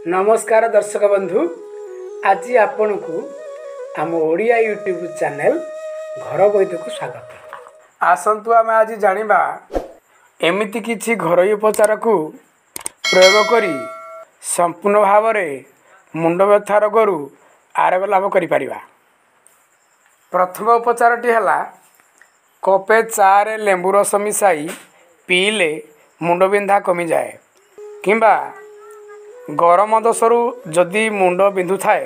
ନମସ୍କାର ଦର୍ଶକ ବନ୍ଧୁ, ଆଜି ଆପଣଙ୍କୁ ଆମ ଓଡ଼ିଆ ୟୁଟ୍ୟୁବ୍ ଚ୍ୟାନେଲ୍ ଘର ବୈଦକୁ ସ୍ୱାଗତ। ଆସନ୍ତୁ ଆମେ ଆଜି ଜାଣିବା ଏମିତି କିଛି ଘରୋଇ ଉପଚାରକୁ ପ୍ରୟୋଗ କରି ସମ୍ପୂର୍ଣ୍ଣ ଭାବରେ ମୁଣ୍ଡ ବ୍ୟଥା ରୋଗରୁ ଆରୋଗ୍ୟ ଲାଭ କରିପାରିବା। ପ୍ରଥମ ଉପଚାରଟି ହେଲା କପେ ଚାରେ ଲେମ୍ବୁ ରସ ମିଶାଇ ପିଇଲେ ମୁଣ୍ଡବିନ୍ଧା କମିଯାଏ, କିମ୍ବା ଗରମ ଦୋଷରୁ ଯଦି ମୁଣ୍ଡ ବିନ୍ଧୁଥାଏ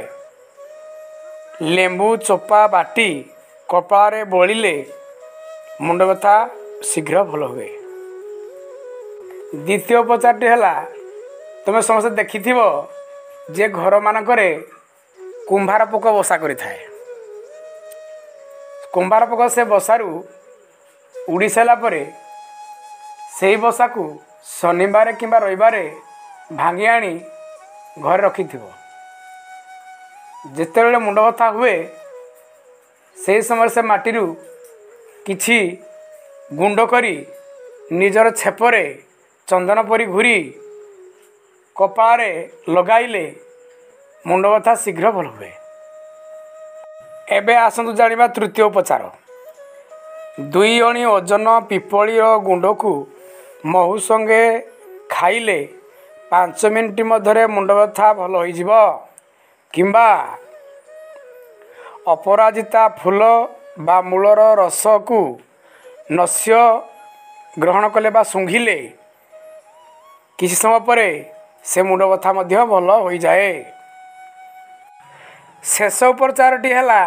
ଲେମ୍ବୁ ଚୋପା ବାଟି କପାଳରେ ବୋଳିଲେ ମୁଣ୍ଡ ବ୍ୟଥା ଶୀଘ୍ର ଭଲ ହୁଏ। ଦ୍ୱିତୀୟ ଉପଚାରଟି ହେଲା, ତୁମେ ସମସ୍ତେ ଦେଖିଥିବ ଯେ ଘରମାନଙ୍କରେ କୁମ୍ଭାର ପୋକ ବସା କରିଥାଏ। କୁମ୍ଭାର ପୋକ ସେ ବସାରୁ ଉଡ଼ି ସାରିଲା ପରେ ସେଇ ବସାକୁ ଶନିବାର କିମ୍ବା ରବିବାରେ ଭାଙ୍ଗି ଆଣି ଘରେ ରଖିଥିବ। ଯେତେବେଳେ ମୁଣ୍ଡ ବ୍ୟଥା ହୁଏ ସେହି ସମୟରେ ସେ ମାଟିରୁ କିଛି ଗୁଣ୍ଡ କରି ନିଜର ଛେପରେ ଚନ୍ଦନ ପରି ଘୁରି କପାଳରେ ଲଗାଇଲେ ମୁଣ୍ଡ ବ୍ୟଥା ଶୀଘ୍ର ଭଲ ହୁଏ। ଏବେ ଆସନ୍ତୁ ଜାଣିବା ତୃତୀୟ ଉପଚାର। 2 ଅଣି ଓଜନ ପିପଳିର ଗୁଣ୍ଡକୁ ମହୁ ସଙ୍ଗେ ଖାଇଲେ 5 ମିନିଟ୍ ମଧ୍ୟରେ ମୁଣ୍ଡ ବ୍ୟଥା ଭଲ ହୋଇଯିବ, କିମ୍ବା ଅପରାଜିତା ଫୁଲ ବା ମୂଳର ରସକୁ ନସ୍ୟ ଗ୍ରହଣ କଲେ ବା ଶୁଙ୍ଘିଲେ କିଛି ସମୟ ପରେ ସେ ମୁଣ୍ଡ ବ୍ୟଥା ମଧ୍ୟ ଭଲ ହୋଇଯାଏ। ଶେଷ ଉପଚାରଟି ହେଲା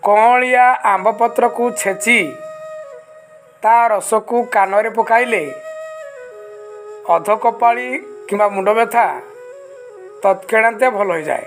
କଅଁଳିଆ ଆମ୍ବ ପତ୍ରକୁ ଛେଚି ତା ରସକୁ କାନରେ ପକାଇଲେ ଅଧକପାଳି କିମ୍ବା ମୁଣ୍ଡ ବ୍ୟଥା ତତ୍କ୍ଷଣାତ୍ ଭଲ ହୋଇଯାଏ।